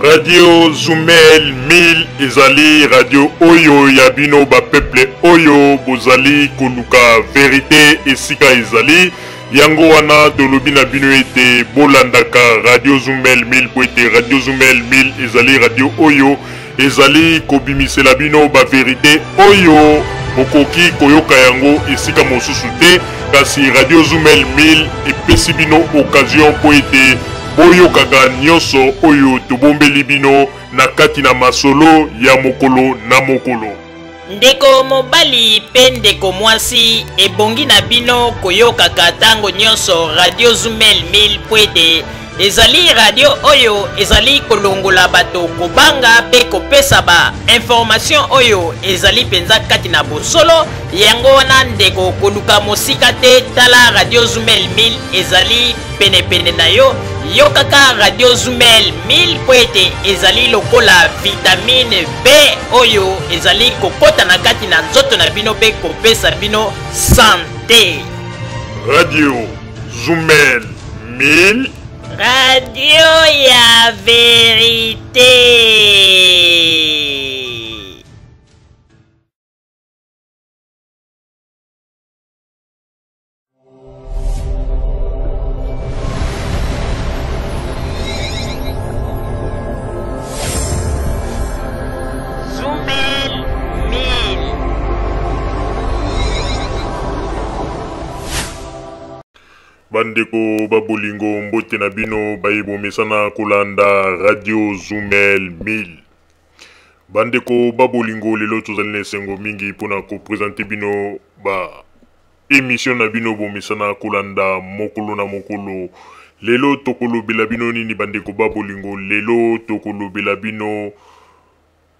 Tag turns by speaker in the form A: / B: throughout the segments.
A: Radio Zumel 1000 ezali radio oyo ya bino ba peuple oyo bozali koluka verite esika ezali. Yango wana tolobi na bino ete bolandaka Radio Zumel 1000 po ete Radio Zumel 1000 ezali radio oyo ezali kobimisela bino ba verite oyo bokoki koyoka yango esika mosusu te, kasi Radio Zumel 1000 epesi bino occasion mpo ete boyokaka nyonso oyo tobombeli bino na kati na masolo ya mokolo na mokolo.
B: Ndeko mobali pe ndeko mwasi, ebongi na bino koyokaka tango nyonso Radio Zumel 1000 mpo ete ezali radio oyo ezali kolongola bato kobanga pe kopesa ba information oyo ezali mpenza kati na bosolo. Yango wana ndeko, koluka mosika te, tala Radio Zumel 1000 ezali penepene na yo. Yokaka Radio Zumel 1000 mpo ete ezali lokola vitamine B oyo ezali kokota na kati na nzoto na bino mpe kopesa bino sante.
A: Radio Zumel 1000,
B: radio ya verite.
A: Bandeko ba bolingo, mbote na bino baye bomesana kolanda Radio Zumel 1000. Bandeko ba bolingo, lelo tozali na esengo mingi mpona kopresente bino ba emission na bino bomesana kolanda mokolo na mokolo. Lelo tokolobela bino nini bandeko ba bolingo? Lelo tokolobela bino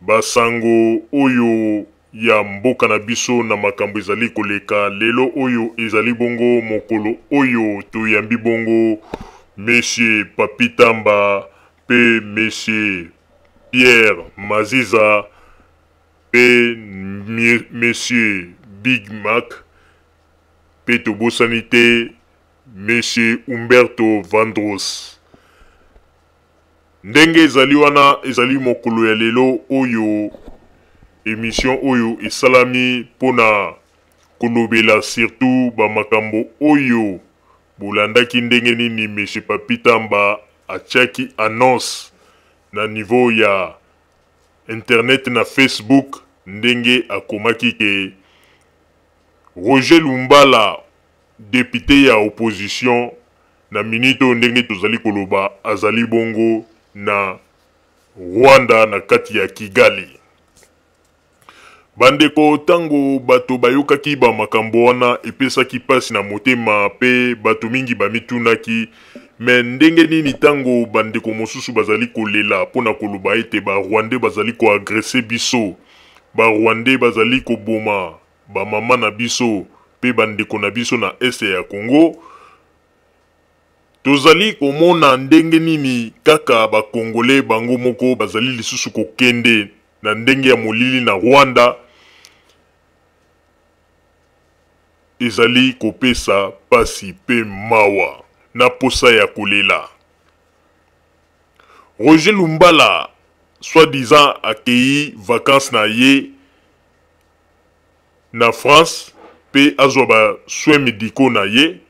A: basango oyo ya mboka na biso na makambo ezali koleka lelo oyo. Ezali bongo mokolo oyo toyambi bongo Monsieur Papi Tamba pe Monsieur Pierre Maziza pe Monsieur Big Mac, pe tobosani te Monsieur Humberto Vandros. Ndenge ezali wana, ezali mokolo ya lelo oyo emission oyo esalami mpona kolobela surtout ba makambo oyo bolandaki ndenge nini Monsieur Papi Tamba atiaki annonce na niveau ya internet na Facebook, ndenge akomaki ke Roger Lumbala, depute ya opposition, na minute oyo ndenge tozali koloba azali bongo na Rwanda na kati ya Kigali. Bandeko, tango bato bayokaki ba makambo wana epesaki pasi na motema pe bato mingi bamitunaki me ndenge nini tango bandeko mosusu bazali kolela mpo na koloba ete ba Rwandais bazali ko agresser biso, ba Rwandais bazali koboma ba mama na biso pe bandeko na biso na est ya Congo. Tozali komona ndenge nini kaka ba Congolais bango moko bazali lisusu kokende na ndenge ya molili na Rwanda, ezali kopesa pasi pe mawa na posa ya kolela. Roger Lumbala soi-disant akeyi vacances na ye na France pe azwa ba soins medicaux na ye,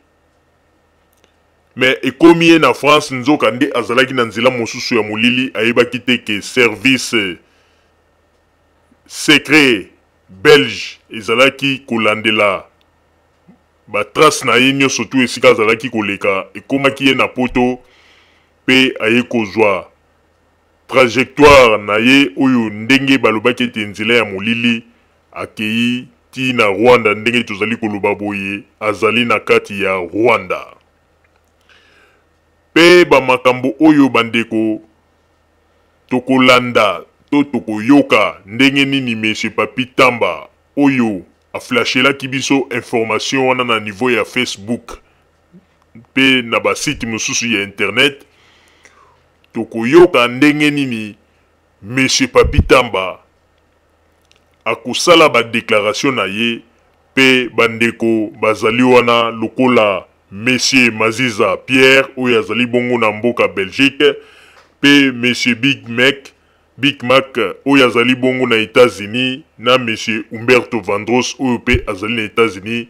A: mais ekomi ye na France nzoka nde azalaki na nzela mosusu ya molili, ayebaki te ke service secret belge ezalaki kolandela ba trace na ye nyonso tu esika azalaki koleka. Ekomaki ye na poto pe aye kozwa trajectoire na ye oyo ndenge balobaki ete nzela ya molili, akeyi ti na Rwanda. Ndenge tozali koloba boye azali na kati ya Rwanda. Pe ba makambo oyo bandeko tokolanda to tokoyoka ndenge nini Monsieur Papi Tamba oyo aflashelaki biso information wana na niveau ya Facebook pe na ba site mosusu ya internet, tokoyoka ndenge nini Monsieur Papi Tamba akosala ba declaration na ye pe bandeko bazali wana lokola Monsieur Maziza Pierre oyo azali bongo na mboka Belgique. Mpe Monsieur Big Mac, Big Mac oyo azali bongo na Etats-Unis na Monsieur Humberto Vandros oyo mpe azali na Etats-Unis.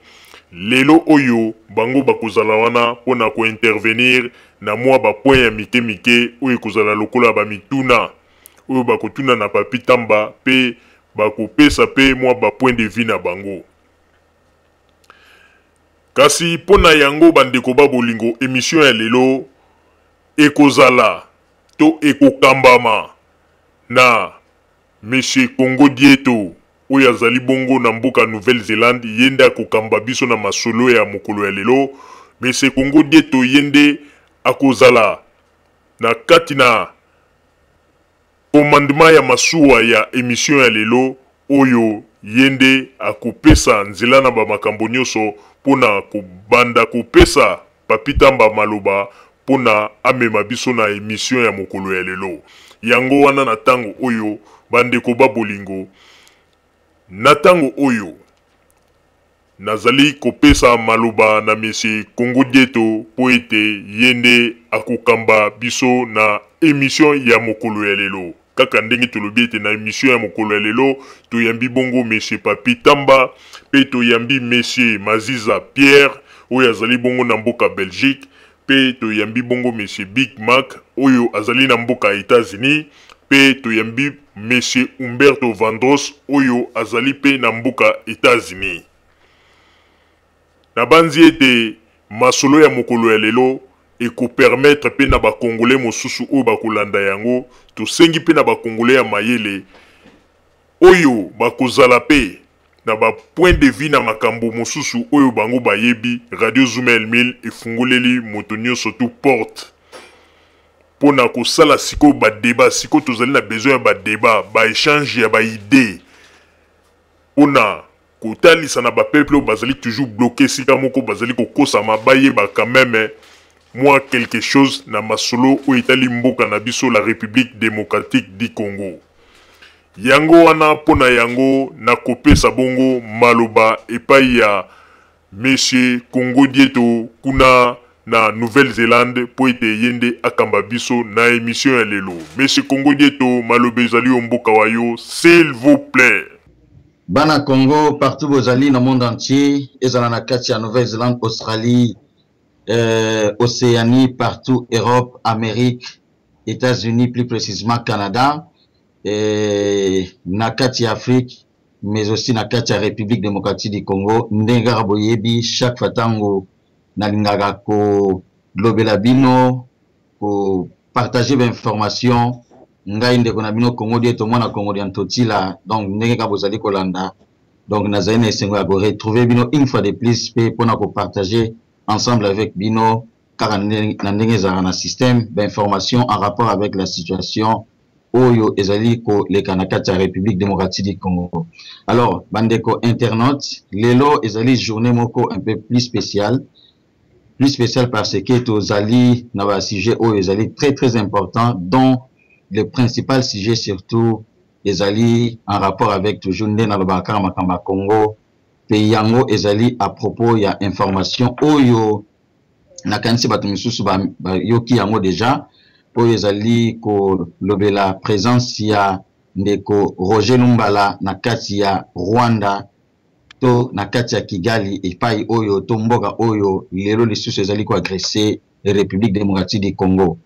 A: Lelo oyo bango bakozala wana mpo na kointervenir na mwa bapoint ya mike mike oyo ekozala lokola bamituna oyo bakotuna na Papy Tamba mpe bakopesa mpe mwa bapoint de vue na bango. Kasi mpo na yango bandeko ba bolingo, emission ya lelo ekozala to ekokambama na Monsieur Congo Dieto oyo azali bongo na mboka Nouvelle-Zelande, ye nde akokamba biso na masolo ya mokolo ya lelo. Monsieur Congo Dieto ye nde akozala na kati na commandement ya masuwa ya emission ya lelo oyo, ye nde akopesa nzela na ba makambo nyonso mpo na kobanda kopesa Papy Tamba maloba mpo na amema biso na emission ya mokolo ya lelo. Yango wana na tango oyo bandeko ba bolingo, na tango oyo nazali kopesa maloba na Monsieur Congo Dieto mpo ete ye nde akokamba biso na emission ya mokolo ya lelo. Kaka ndenge tolobi ete na emission ya mokolo ya lelo toyambi bongo Monsieur Papy Tamba mpe toyambi Monsieur Maziza Pierre oyo azali bongo na mboka Belgique mpe toyambi bongo Monsieur Big Mac oyo azali na mboka Etats-Unis mpe toyambi Monsieur Humberto Vandros oyo azali mpe na mboka Etats-Unis. Nabanzi ete masolo ya mokolo ya lelo ekopermettre mpe na ba Congolais mosusu oyo bakolanda yango. Tosengi mpe na ba Congolais ya mayele oyo bakozala mpe na ba point de vue na makambo mosusu oyo bango bayebi. Radio Zuma El Mil efungoleli moto nyonso tout porte mpo na kosala sikoyo ba debat. Sikoyo tozali na besoin ya ba debat, ba echange ya ba idées mpo na kotalisa na ba peuple oyo bazali toujours bloqué esika moko, bazali kokosama, bayeba quand même mwa quelque chose na masolo oyo etali mboka na biso, la République démocratique du Congo. Yango wana mpo na yango nakopesa bongo maloba epai ya Monsieur Congo Dieto kuna na Nouvelle-Zélande mpo ete ye nde akamba biso na emission ya lelo. Monsieur Congo Dieto, maloba ezali yo mboka wa yo, s'il vous plaît.
C: Bana Congo partout bozali na monde entier, ezala na kati ya Nouvelle-Zélande, Australie, Océanie, partout, Europe, Amérique, États-Unis, plus précisément Canada, na kati ya Afrique, mais aussi na kati ya République démocratique du Congo. Ndenge kaka boyebi, chaque fois tango nalingaka kolobela bino, ko partager ba information, ngai ndeko na bino Congo Dieto, mwana Congo dia Ntotila. Donc ndenge kaka bozali kolanda, donc nazali na esengo ya ko retrouver bino une fois de plus pe mpona ko partager ensemble avec bino kaka na ndenge ezalaka na système ba information en rapport avec la situation oyo ezali koleka na kati ya République démocratique du Congo. Alors bandeko internautes, lelo ezali journée moko un peu plus spéciale, plus spéciale parce que tozali na ba sujet oyo ezali très très important, dont le principal sujet surtout ezali en rapport avec toujours nde nalobaka kaka makambo ya Congo, pe yango ezali à propos ya information oyo nakanisi bato misusu bayoki yango déjà, oyo ezali kolobela présence ya ndeko Roger Lumbala na kati ya Rwanda to na kati ya Kigali, epai oyo to mboka oyo lelo lisusu ezali koagresse République démocratique du Congo.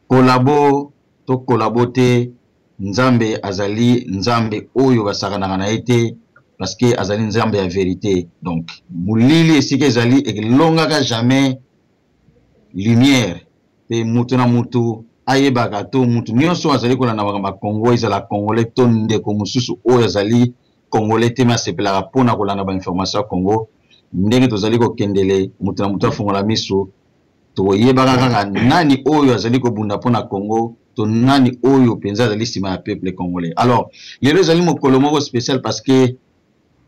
C: Kolabo to kolabo te, Nzambe azali Nzambe oyo basakanaka na ye te, parce que azali Nzambe ya vérité. Donc molili esika ezali elongaka jamais lumière, pe mutu na mutu ayebaka to mutu nyonso azali kolanda makambo ya Congo, ezala congolais to ndeko mosusu oyo azali congolais te, mais asepelaka mpona kolanda ba information ya Congo. Ndenge tozali kokendele, mutu na mutu afongola miso, tokoyebaka kaka nani oyo azali kobunda mpona Congo to nani oyo mpenza azali nsima ya peuple congolais. Alors lelo ezali mokolo moko spécial parce que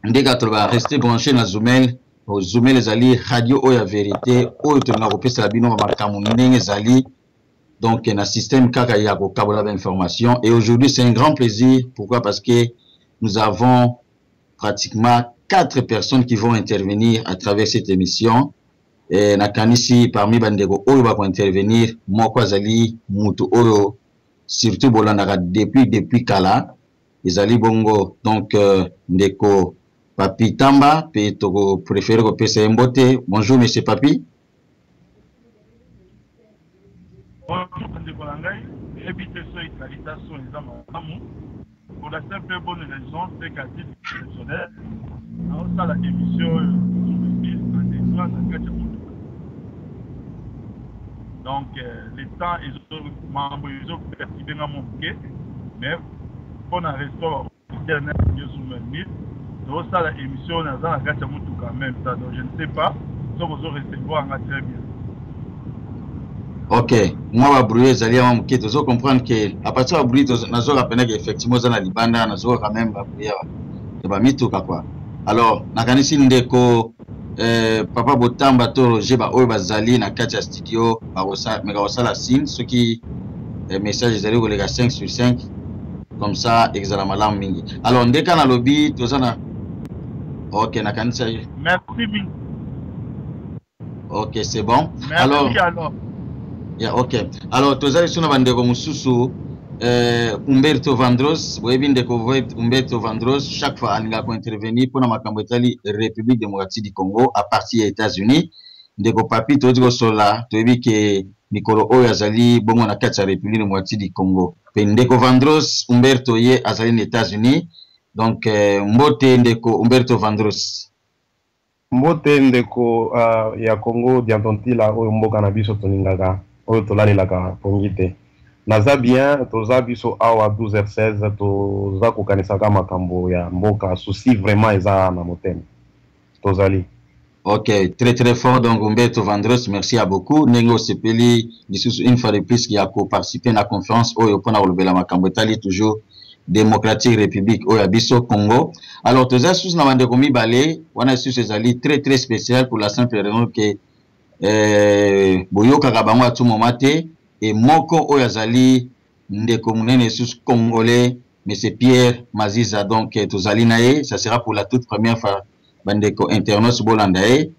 C: ndenge tolobaka, rester branché na Zumel. Zumel ezali radio oyo ya vérité, oyo tolingaka kopesela bino makambo ndenge ezali, donc na système kaka ya kokabola ba information. Et aujourd'hui c'est un grand plaisir. Pourquoi? Parce que nous avons pratiquement 4 personnes qui vont intervenir à travers cette émission. Et nakanisi parmi bandeko oyo bako intervenir, moko azali mutu oyo Surtout bolandaka depuis depuis kala. Ezali bongo donc euh, ndeko Papi Tamba pe toko préférer kopesa ye mbote. Bonjour monsieur Papi.
A: Bonjour ndeko na ngai, nayebi te soki qualité son eza malamu. Pour la simple et bonne raison, c'est qu'à titre personnel, naosala émission oyo en étant na kati ya motuka. Donc euh, le temps ezo mambo ezo perturber nga moke, mais mpo na respect ba auditeurs na yo sous tozosala émission oyo naza na kati ya motuka en même temps, donc je ne sais pas soki ozo recevoir nga très bien.
C: Ok, mwa ba bruit ezali ya mwa moke, tozo comprendre que à partir ya bruit nazoka pena que effectivement oza na libanda, nazoka quand même ba bruit ya ba mituka quoi. Alors nakanisi ndeko eh, papa Botamba to Roger ba oyo bazali na kati ya studio bakomeka kosala signe soki eh, message ezali koleka 5 sur 5 comme ça ekozala malamu mingi. Alors ndeka nalobi toza na ok, nakanisa
A: merci mingi.
C: Ok, c'est bon.
A: Merci alors, alors.
C: Yeah, ok. Alors, tozali suna bandeko mosusu euh, Umberto Vandros, boyebi ndeko Umberto Vandros, chaque fois alingaka ko-intervenir mpo na makambo etali République démocratique du Congo à partir ya États-Unis. Ndeko Papi, toyoti kosolola, toyebi ke mikolo oyo azali bongo na kati ya République démocratique du Congo. Mpe ndeko Vandros Umberto ye azali na États-Unis. Donc, euh, mbote ndeko Umberto Vandros.
D: Mbote ndeko uh, ya Congo Diantontila oyo mboka na biso tolingaka oyo tolalelaka pongi te. Naza bien, toza biso awa 12h16 toza kokanisaka makambo ya mboka, souci vraiment eza na motema. Tozali.
C: Ok, très très fort. Donc, Umberto Vandros, merci à beaucoup. Ndenge osepeli lisusu une fois de plus ya ko participer na conférence oyo pona kolobela makambo etali toujours Democratique Republique oyo ya biso Congo. Alors toza susu na bandeko mibale wana susu ezali très très spécial pour la simple raison que euh, boyokaka bango à tout moment te et moko oyo azali ndeko monene susu congolais monsieur Pierre Maziza donc euh, tozali na ye ça sera pour la toute première fois bandeko internautes bolanda ye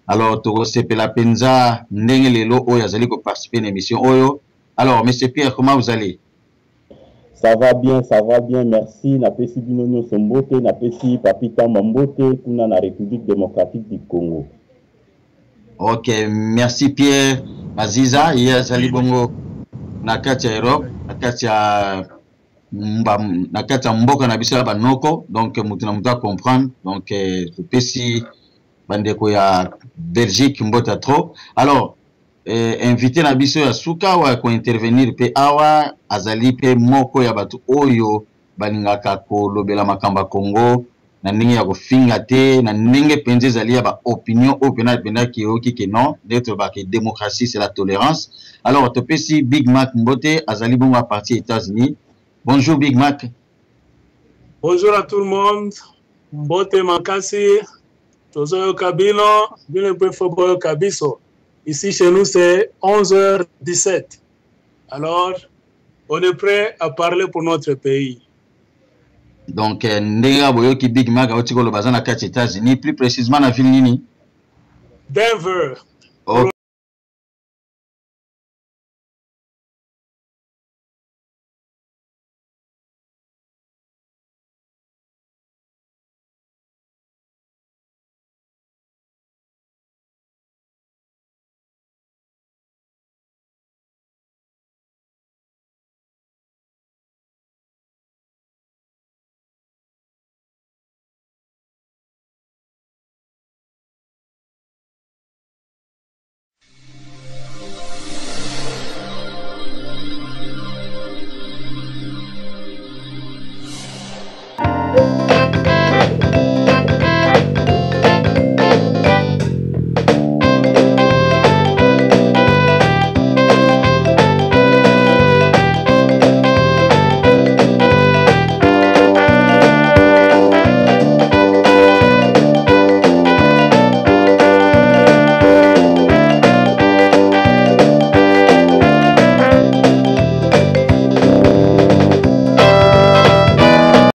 C: alors tokosepela mpenza ndenge lelo oyo azali koparticiper na émission oyo. Alors monsieur Pierre, comment vous allez?
E: Ça va bien, ça va bien, merci. Napesi bino nyonso mbote, napesi Papi Tamba mbote kuna na République démocratique du Congo.
C: Ok, merci Pierre Maziza, ye azali bongo na kati ya Europe, na kati ya na kati ya mboka na biso ya banoko, donc moto na moto a comprendre, donc eh, topesi bandeko ya Belgique mbote trop. Alors eh, invité na biso ya suka awa ya kointervenir mpe awa azali mpe moko ya bato oyo balingaka kolobela makambo ya Congo na ndenge ya kofinga te, na ndenge mpenza ezali ya baopinion oyo mpena mpenza keyoki ke non, ndenge tolobaka ke démocratie c'est la tolérance. Alors topesi Big Mac mbote, azali bongo à partir États-Unis. Bonjour Big Mac.
F: Bonjour à tout le monde. Mbote makasi tozoyoka bino bino mpe fo boyoka biso. Ici chez nous c'est 11h17. Alors on est prêt à parler pour notre pays.
C: Donc euh, ndenge boyoki Big Mac auti koloba aza na kati États-Unis, plus précisément na ville nini?
F: Denver.
C: Ok.